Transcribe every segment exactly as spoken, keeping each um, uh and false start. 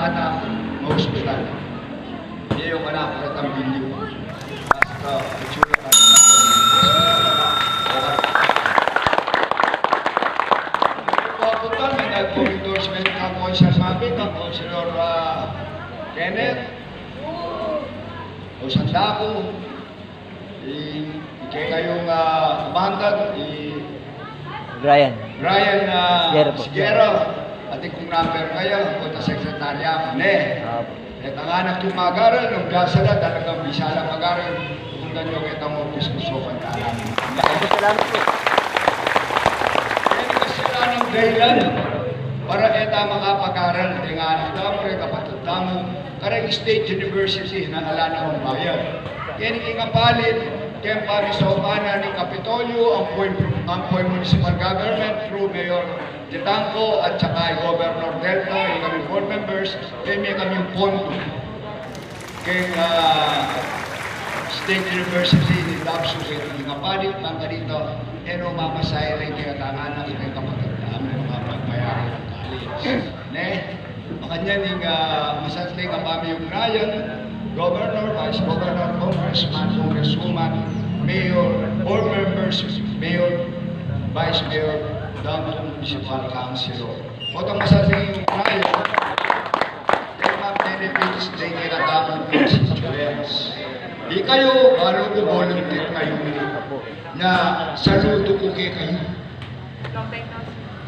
Ana, mauspusan. Iya yung anak ko, tambilyo. Basta, itsura ka. Papunta, may nag-endorsement ng Councilor Mavic, ng Councilor, ah, Kenneth. O, sanda ko. I, i kekayung, ah, komandan, i Brian. Brian, ah, Sigera po. Sigera. At kung number kaya, punta sekretarya, ne? Apo. At ang anak yung mag-aral, nung gasa na, talagang bisa na mag-aral, punta nyo kaya tang office ko, so, pantalan. Salamat po. Kaya kasi sila ng dahilan para eta makapag-aral, e nga anak tamu, e kapatid tamu, kareng state university na ala na ang bayad. Kaya ing kapalit, kaya pamisaupana ning Kapitolyo, ampo ing, ampo ing municipal government through Mayor Jetangco at saka i Governor Delta, ing kami board members, kaya may kami pondo. Keng, ah, State University ni Dabsu, kaya ing kapalit, bang kanita, e no mamasaya rin kaya tanganan, kaya kapatid namin, makapagbayaran ng college. Ne? Makanyan ing, ah, masantling a pamiyugrayan, Governor, Vice Governor, Congressman, Congresswoman, Mayor, Board Members, Mayor, Vice Mayor, down to Municipal Councilor. Potang masantling a pamiyugrayan, e, benefits, de kekatamung constituents. Ikayu, balu ku volunteer kayu. Na saludu ku kekayu.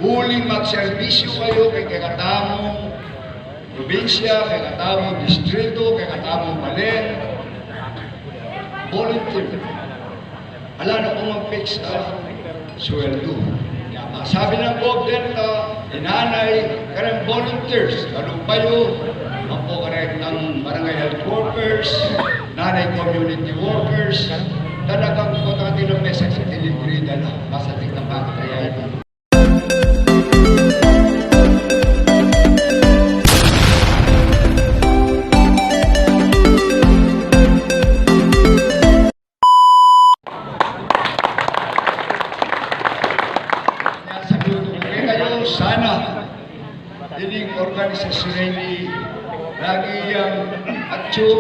Uling magserbisyu kayu keng kekatamung probinsya, keng kekatamung distritu, keng kekatamung balen. Volunteer. Ala na ku mang fix a sweldu. Kaya masabi ng Gov Delta, inanay, kareng volunteers, kalupa yu, ampo kareng tang barangay health workers, nanay community workers, talagang kota katilang mesa sa delivery na lang, basta tignan pa kaya. Saludu ku kekayu, sana ining organisasyon a ini lagi yang atyu,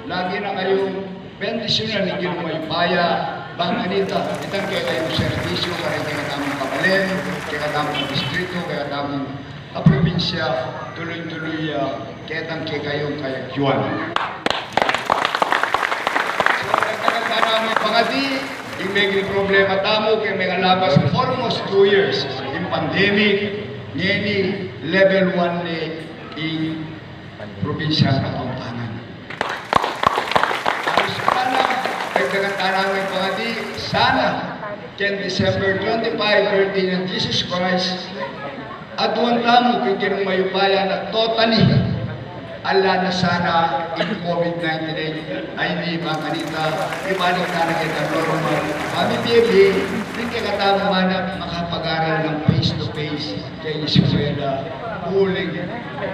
lagi na kayung bendisyunan ning Ginu Mayupaya, bang kanita, itang kekayung serbisyu, kareng kekatamung kabalen, kekatamung distritu, kekatamung a probinsya, tuloy-tuloy, ah, ketang kekayung kayagyuan. So, nagkakagana mi pangadi, ing meging problema tamu, keng megalabas almost two years, ing pandemic, ngeni level one ne ing probinsya Kapampangan. Sana, dagdagan ta na ing pangadi, sana, keng December twenty-five, birthday nang Jesus Christ, aduan tamu keng Ginung Mayupaya na totally ala na sana ing COVID nineteen a ini, bang kanita, ibalik na na ketang normal pamibie-bie, ing kekatamung anak makapag-aral nang face to face. Keng eskwela, uling,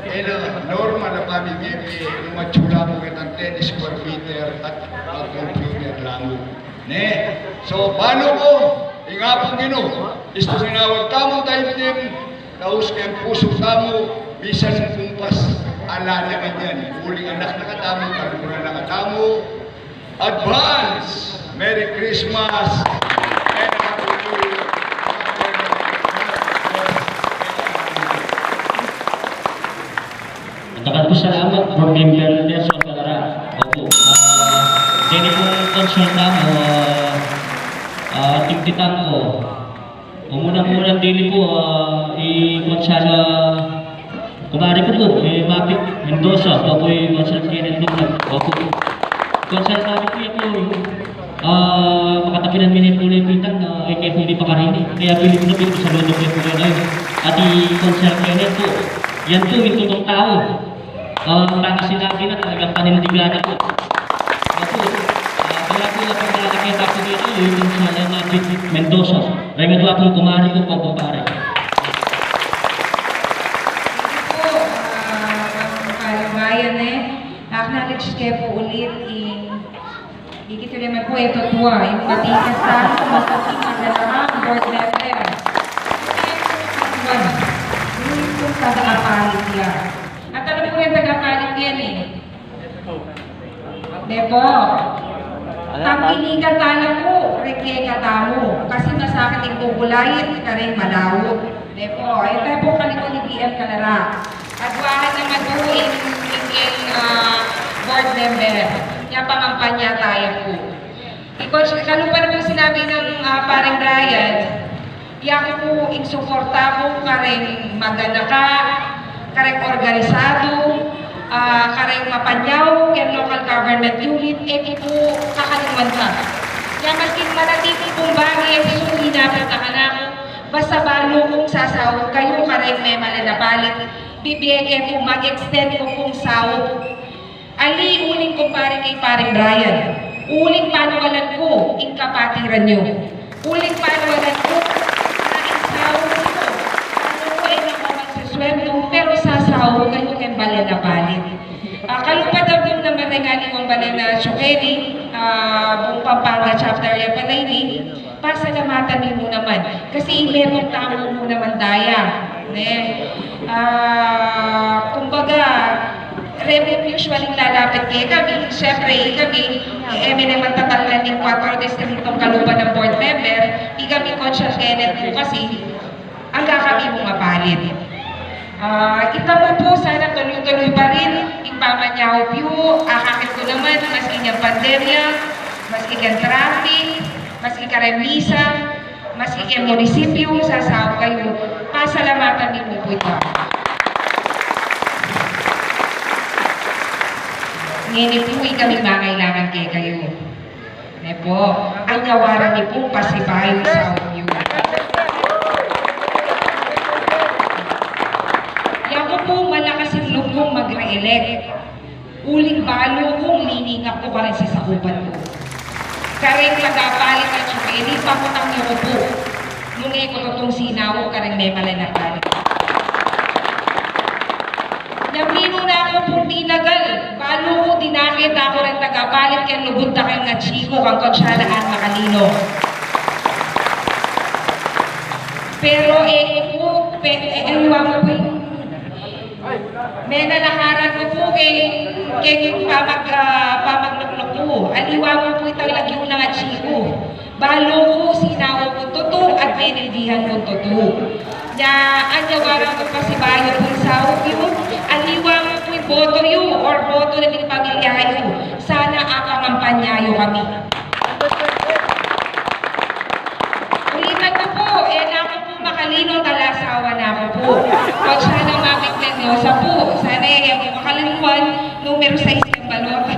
e na normal a pamibie-bie, nung atiu la mu ketang ten square meter at, at computer la mu. Ne? So, balu ku, ing Apung Ginu, istung inawad tamung taimtim, taus keng pusu tamu, misan kumpas, ala na kanyan, uling anak na katamu, kaluguran na katamu, Advance Merry Christmas and Happy New Year. Matagal pung salamat, Board Member Nelson Calara. Opo. Ah, deni pung concern namu, ah, ah, tingtitan ku. Unang-una dili pu, ah, i Konsala, kumari ku pu, i Mavic Mendoza, opo, i Konsala Kenneth Luna, opo. Konsala Mavic pu, ya pu, ah, makatapinan mi ne pu lepitan, ah, e ke pu mi pakarini. Kaya bili ku na, bili ku saludu ke pu na. At i Konsala Kenneth pu, yan pu, mintutung tau. Ah, bang sinabi na talagang panindigan na pu. Opo. Ah, kaya pu, kapag nakakita pu dito, yung Konsala Mavic Mendoza. Reng atua pung kumari ku, kumpare. Ito po, ah, ang kalimbayan, eh. Acknowledge ke pu ulit ing ikit rin man pu, ito tua, ing matikas a, masakit, magdala ang board member. Ito yung taga-apalit ya. At ano po yung taga Ito, tangiligan tala ku, reng kekatamu, kasi masakit ing kukulait kareng malaup. Ito, ito pung kalingwan ni B M Kalara. At wahan naman pu ing, ing, ing, ah, board member. Yang pangampanya taya pu. Ikon, kalupa na pung sinabi nang, ah, Pareng Brian, yaku pu ing suporta ku kareng maganaka, kareng organisadu, ah, kareng mapanyaw, kareng local government unit, e ku pu kakalingwan ka. Ya maskin manatili pung bage, e ku pu inapit na kanaku, basta balu kung sasaup kayu kareng memalen a palit, bibie ke pu, mag-extend ku pung saup. Ali, uling kumpare kay Pareng Brian, uling panualan ku ing kapatiran yu. Uling panualan ku na ing saup yu, alu ku, e na ku magsusueldu, pero sasaup kayu keng balen a palit. Ah, kalupa da pu naman reng aliwang balen a Chokeni, ah, buung Pampanga chapter ya pala ini. Pasalamatan mi mu naman. Kasi imetung tamu mu naman daya, ne? Ah, kumbaga, reng usually lalapit kekami, siyempre, ikami, e mi naman tatalnan ning kwatro distriktong kalupa nang board member, ikami, Konsehal Kenneth pu kasi, angga kami mu mapalit. Ah, ita mu pu, sana tuloy-tuloy pa rin ing pamanyaup yu, akakit ku naman, maski keng pandemya, maski keng traffic, maski kareng misa, maski keng munisipyu, sasaup kayu. Pasalamatan mi mu pu ita. Ngeni pu, ikami mangailangan kekayu. Ne pu, anyawaran mi pung pasibayu ing saup yu. Yaku pu, malakas ing lub kung mag-re-elect. Uling balu kung liningap ku kareng sasakupan ku. Kareng tagapalit a Chokeni, pangutang yu ku pu. Nung e ku tutung sinaup kareng memalen a palit. Nang minuna ku pung tinagal, balu ku dinakit da ku reng tagapalit keng lugud da keng atsi ku, kang Konsehal Ann Macalino. Pero e ku pu, pe, e, e, aliwa mu pu. Menalakaran ku pu keng, keng pamag-, ah, pamaglukluk ku. Aliwa mu pu itang lagyu nang atsi ku. Balu ku sinaup kung tutu at menilbihan kung tutu. Nya, anyawaran kung pasibayu pung saup yu, aliwa mu pu ing boto yu or boto na ning pamilya yu. Sana apangampanya yu kami. Ulitan ku pu, e na ku pu Macalino, talasawa na ku pu. Konsehal Maverick Mendoza pu. Sana e ku makalingwan, numero sais keng balota.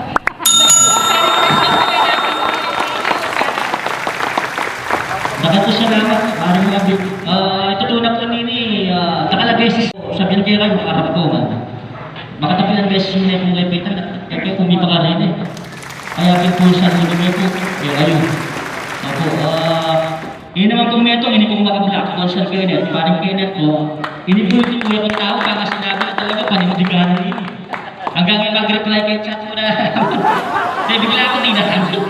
Dakal pung salamat, Pareng Maverick. Ah, itutu na pu nini, ah, dakal a beses pu, sabian ke kayu, makarap ku man. Makatapilan beses ne pung lepitan, e ke pu mipakarin e. Kaya pin pu sa nini pu, e, ayun. Opo, ah, ini naman pung metung, ini pung maka-block, Konsehal Kenneth, Pareng Kenneth pu. Ini pu, ini pu yung tau, baka sinabi na talaga, panindigan na ini. Anggang e mag-reply keng chat mu na. Kaya bigla ku tinatanong.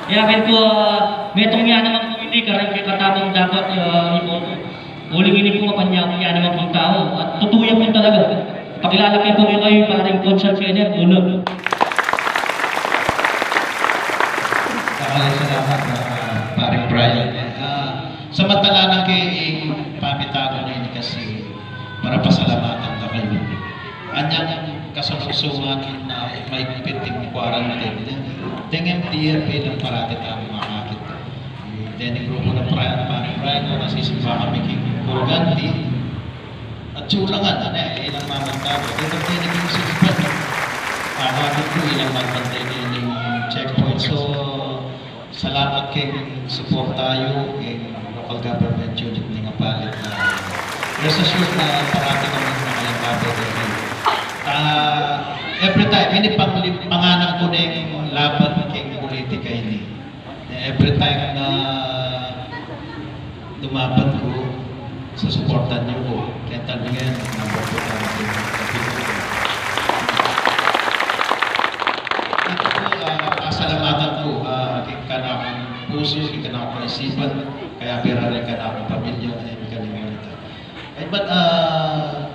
Kaya pin pu, ah, metung ya naman pu ini, kareng kekatamung dapat, ah, iboto. Uling ini pu, mapanyaw ya naman pung tau. At tutu ya pu talaga. Pakilala ke pu kekayu, Pareng Konsehal Kenneth, Bunod. Dakal a salamat, ah, Pareng Brian. Ah, samantala na ke, eh, pamita ku na ini kasi para pasalamatan da kayu. Anyang kasungsungan na maigpit ing quarantine, deng M T F nang parati tamung akakit. Deni grupu na Brian, Pareng Brian, nung nasisimba kami king Colgante, atsu la ngan, e, ilang mamantay. Deni king sispan, akakit ku ilang mamantay king checkpoint. So, salamat keng suporta yu, keng local government unit ning Apalit na rest assured na parati kaming makalangkab kekayu. Ah, every time, ini pang-, panganam ku neng laban keng pulitika ini. Every time na lumaban ku, susuportan yu ku. Kaya talaga yan, number two talaga yung kapatid ku. Ito pu, ah, pasalamatan ku, ah, keng kanakung pusu, keng kanakung isipan, kaya pira rin kanakung pamilya, kaya yung kalingan ita. Ay, but, ah,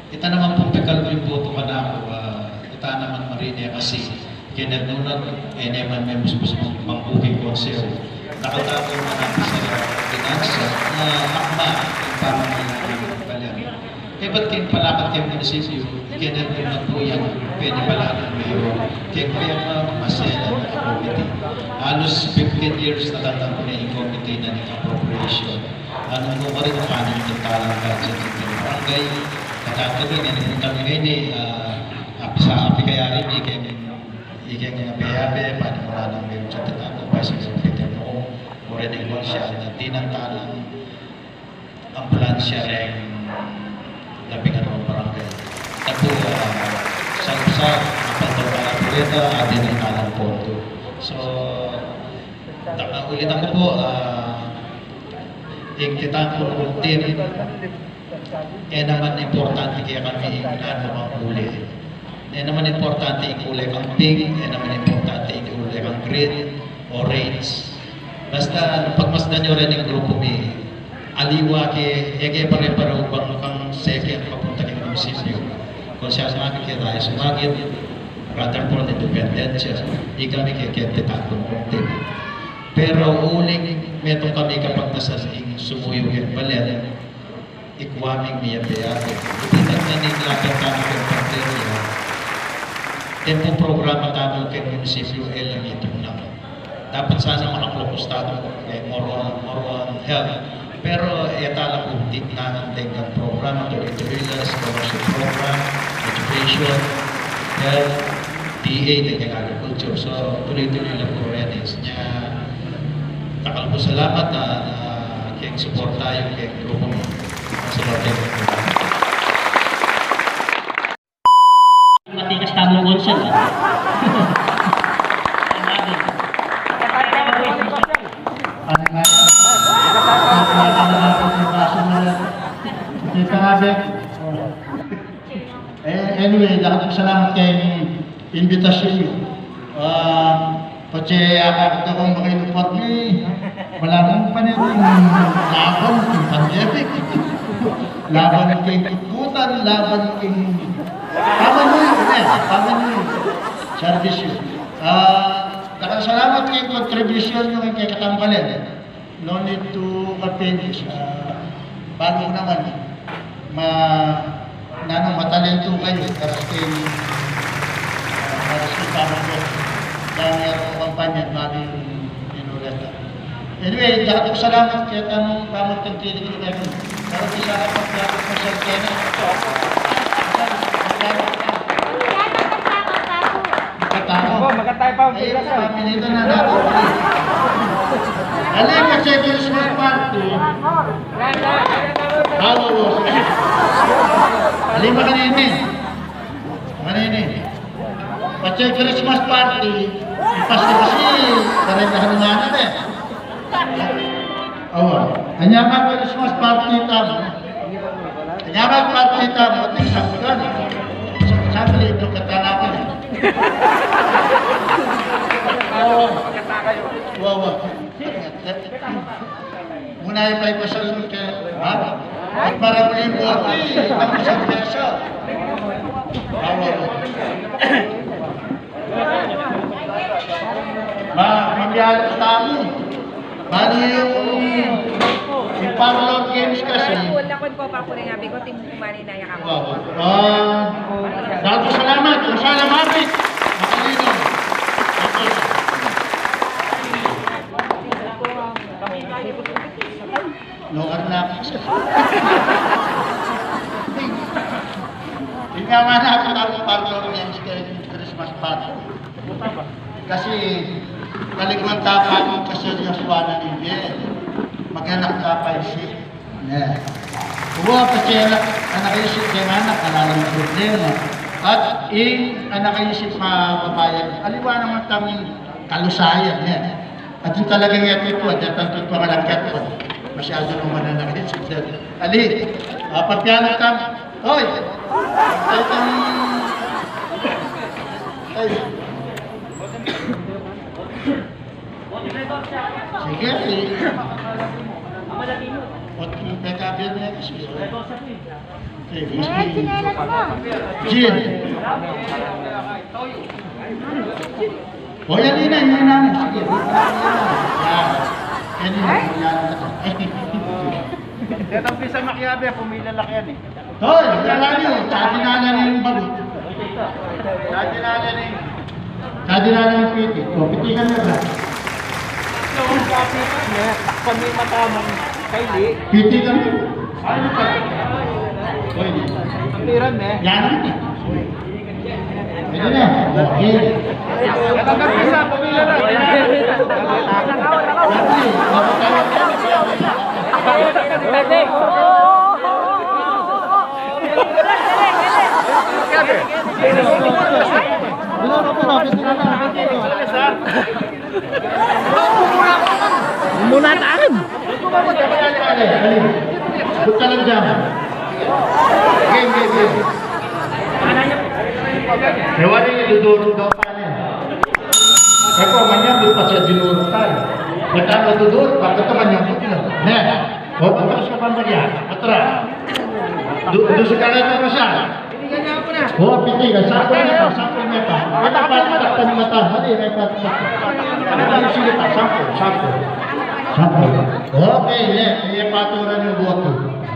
ita naman pung pekal ku yung boto kanaku, ah, ita naman marine kasi Kaya nung e ne man me musmus mang bukeng konseho, dakal tamu man a bisa la ordinansa na akma ing pamamayan ning balen. Kaybat king palakat king munisipyu, kaya nung e ne man pu yang pene palakat mayor, kaya kaya ma maselan a komite. Halos fifteen years na tang ku ne ing komite na ning appropriation. Nung ku karin, kaning tintalang budget king barangay, katatagi ne ning kami ngeni, ah, apisa api kaya rin, ikeng ikeng abe-abe, panimulan nang meron sa tindahan, paisa sa Peter Noong, o rin ing kuwan siya, na dinan ta nang ambulansya reng labing arung barangay. Tapu, ah, sa, sa, apal daw na pureta, adi na ing kanan pondo. So, ta-, ulitan ku pu, ah, ing titang ku team, e naman importante kekami ing nanu mang kule. E naman importante ing kule kang pink, e naman importante ing kule kang green, orange. Basta pagmasdan yu rin ing grupu mi, aliwa ke, e ke pare-parehu bang kang second papunta king munisipyu. Kung siya sumagi ke tayo sumagi, Rutherford, Independencia, ikami ke kente takun kung team. Pero uling metung kami kapagnasan ing sumuyu king balen, ikwa ming miyabe-abe. Iti na ning laban tamu king pandemya, e pu programa tamu king munisipyu, e la mitung na. Dapat sana makapokus tamu keng more on, more on health. Pero e tala pu, dinan deng programa, tuloy-tuloy la, scholarship program, education, health, P A, deng agriculture. So, tuloy-tuloy la pu reni. Nya, dakal pung salamat na, na keng suporta yu keng grupu mi. Salamat. Matikas tamung konsel, ah. Ano nga yan? Ano nga yan? Kita nga, Ben. Eh, anyway, dakal pung salamat keng imbitasyon yu. Ah, patse akakit ku kung makainupot ni, wala nang panirun, laban king pandemic, laban king kutkutan, laban king pamanuyu, eh, pamanuyu, serbisyu. Ah, dakal salamat king kontribusyon yu king kekatang balen. No need to apprentice. Ah, balu naman, ma, nanu, matalentu kayu, para sa king, ah, para sa king pamangkin. Dahil meron kampanya, balu yung inulit. Anyway, dakal pung salamat kaya tamung pamutang kilig ko kayu. Pero di sana pagkakit mo sa kanya. Katamo. Opo, magkatayo pa ang pila, sir. Pinita na natin. Ali, kasi Christmas party. Halo, halo. Ali, makanini. Makanini. Kasi Christmas party. Ipas na kasi, karega na nga na, eh. Awa. Anya man Christmas party tamu. Anya man party tamu. Ati sa bulan. Sa, sa bali, ito katanakan. Awa. Wawa. Muna yu pa ipasal ke, ha? At para muli mo, ay, ang isang beso. Awa. Ma, mabiyahe tamu. Balu yung, yung parlor games kasi. Wala, wala ko pa po rin, sabi ko, ting-, kumain na yung ako. Wow. Ah, dakal pung salamat. Salamat. Matalino. Lugar na ako. Tingnan nga na ako ng parlor games kay Christmas party. Kasi, kaliguan ta pa ang kaseryosohan na ninye. Mag-anak ta pa isi. Ne. Uwa, kasi anak, anak isi, kaya nga anak, wala nang problema. At ing anak isi, mababayan. Aliwa naman taming kalusayan, ne. At yung talagang yatutuwa, datang tutuwa ka lang yatutuwa. Masyado naman anak isi. Ali, ah, papiano tam. Hoy! Ay, ay. Sige, eh. Ot, yung pekabian na yun, sige. Gin. O, yan, yan, yan, yan. Sige. Yan. Yan, yan, yan. Detang pisa makiabe, pumila la yan e. Hoy, yan na rin, o. Tsaka dinala na yung bagot. Tsaka dinala na yung, tsaka dinala na yung piti. O, piti ka na ba? Takpan mo yung mata mo. Kay Lee. Piti ka na. Ano pa? Hoy, di. Ang liran, e. Yan na. Ito na. Okay. Muna tayo. Buta lang dyan. Game, game, game. Ewan, dudurog daw pa niya. E ko, manyambut pa siya, dinurog tayo. Matang dudurog, bakit naman yung putla? Ne? O, patras ka pa ba niya? Patras. Du-, du sa kaneta pa siya. O, piti ka, sampul meta, sampul meta. Mata, mata, mata, mata. Mali, mata, mata. Mali, sige pa, sampul, sampul. Sampul. Okay, ne, ne, paturan yung bote.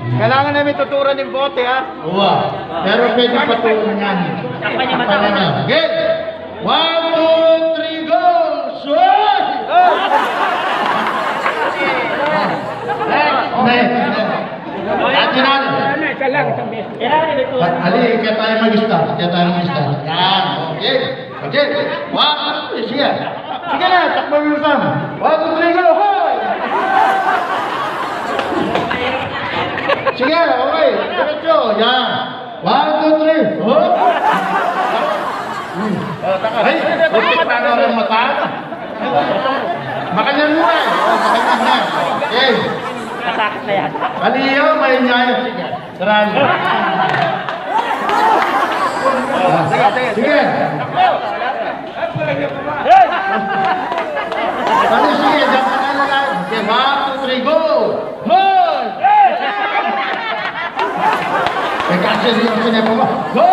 Kailangan na may tuturan yung bote, ha? Uwa. Pero pwede paturan yan. Takpan niya mata. Takpan niya. Okay. One, two, three, go! Shoot! Next, next, next. Atin na. Ali, kaya tayo mag-start. Kaya tayo mag-start. Yan. Okay. Okay. One, two, three. Sige. Sige na. Takbo mo, Sam. One, two, three, go. Hoy! Sige. Okay. Diretso. Yan. One, two, three. Hop! Hmm. Ay, putik na nga ng mata. Makanyan mo e. O, makanyan na. Okay. Matakot na yan. Kaliyo, may nyaya. Sige. Sarado. Ah, sige, sige. Sige. Ano, sige, diyan ka na lang. Okay, one, two, three, go! Hoy! Teka, seryoso na po. Go!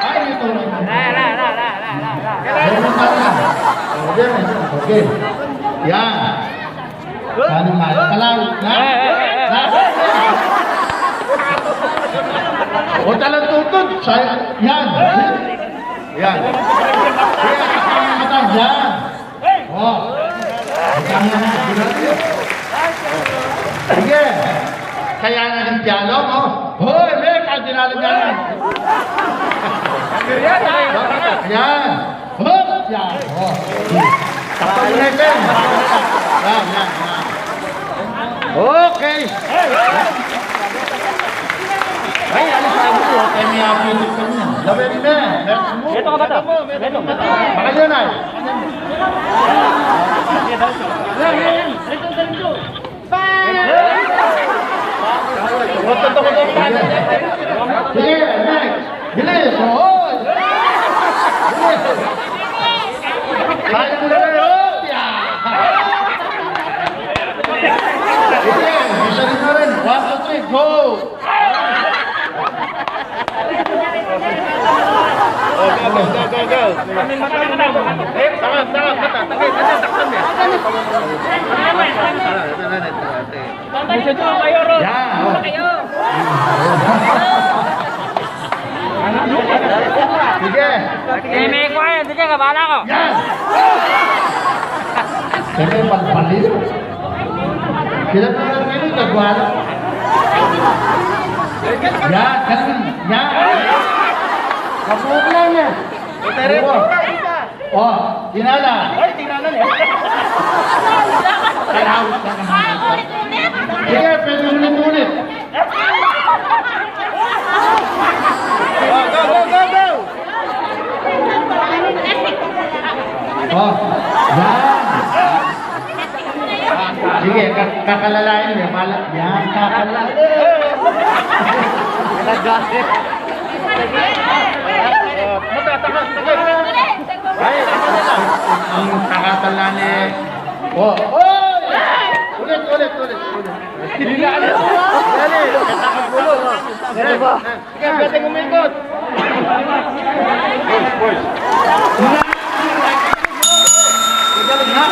Ay, ito na. La, la, la. Ganun talaga. Okay, okay. Yan. Ano nga? Palang, ha? O, talang tutod. Sa, yan. Yan. Yan. Yan. O. Sige. Kaya na rin piyalo mo. Hoy, may kardinal na yan. Yan. Hop! Yan. O. Takpan mo na ito. Yan, yan, yan. Okay. Ay, ano sa akin? Okay, may apitik kami. Lawin na. Let's move. Ito ka ba ito? Ito. Baka yun ay. Sige, next. Bilis, o. Bilis. Kaya mo na rin, o. Sige, isa rin na rin. One, two, three, go! Go, go, go, go, go. Takam, takam, mata, takam, takam, takam, takam. Yan. Sige. Eh, may kuha yan. Sige, kabala ko. Yan. Sige, palpalin. Sila pa lang yun, nagwala. Yan, ganun. Yan. Kabuhok lang yan. O, dinala. Ay, dinala niya. Kaya, sige, pwede ulit-ulit. Go, go, go, go, go! O, yan. Sige, ka-, kakalalain niya. Pala, yan, kakalalain. Nagagalit. Mata, takas, takas. Ay, ang takatan na ni. O, o! Ulit, ulit. Dali. Dali. Ano ba? Sige, pwedeng umikot. Kagaling, ha?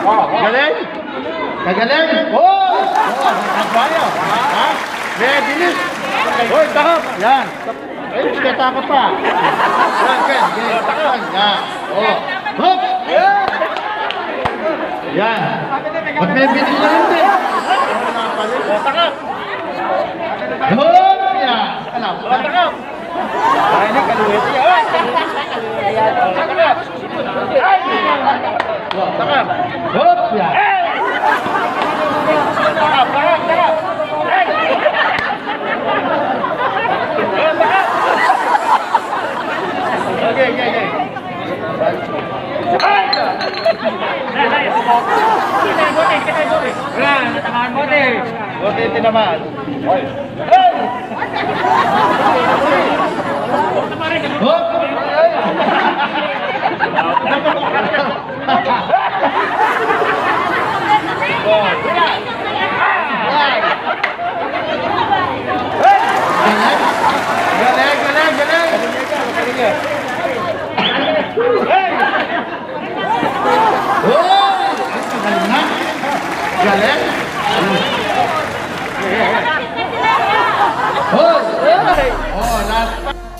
Kagaling? Kagaling? Oh! Oh, ang kaya. Ha? May bilis. Hoy, takap. Yan. Ay, kita ka pa. Yan, yan, yan. Yan. Oh. Hop! Yan. Ba't may bilis na rin, eh? Takap. Hop! Yan. Ano? Takap. Ay, ini kaluwet. Ay! Takap. Takap. Hop! Yan. Takap, takap, takap. Ay! Takap. Okay, okay, okay. Ay! Wala, natamaan mo, te. Bote, tinamaan. Ay! Hop! Galing, galing, galing, galing. Hoy! Ay, galing na. Galing. Hoy! Oh, last.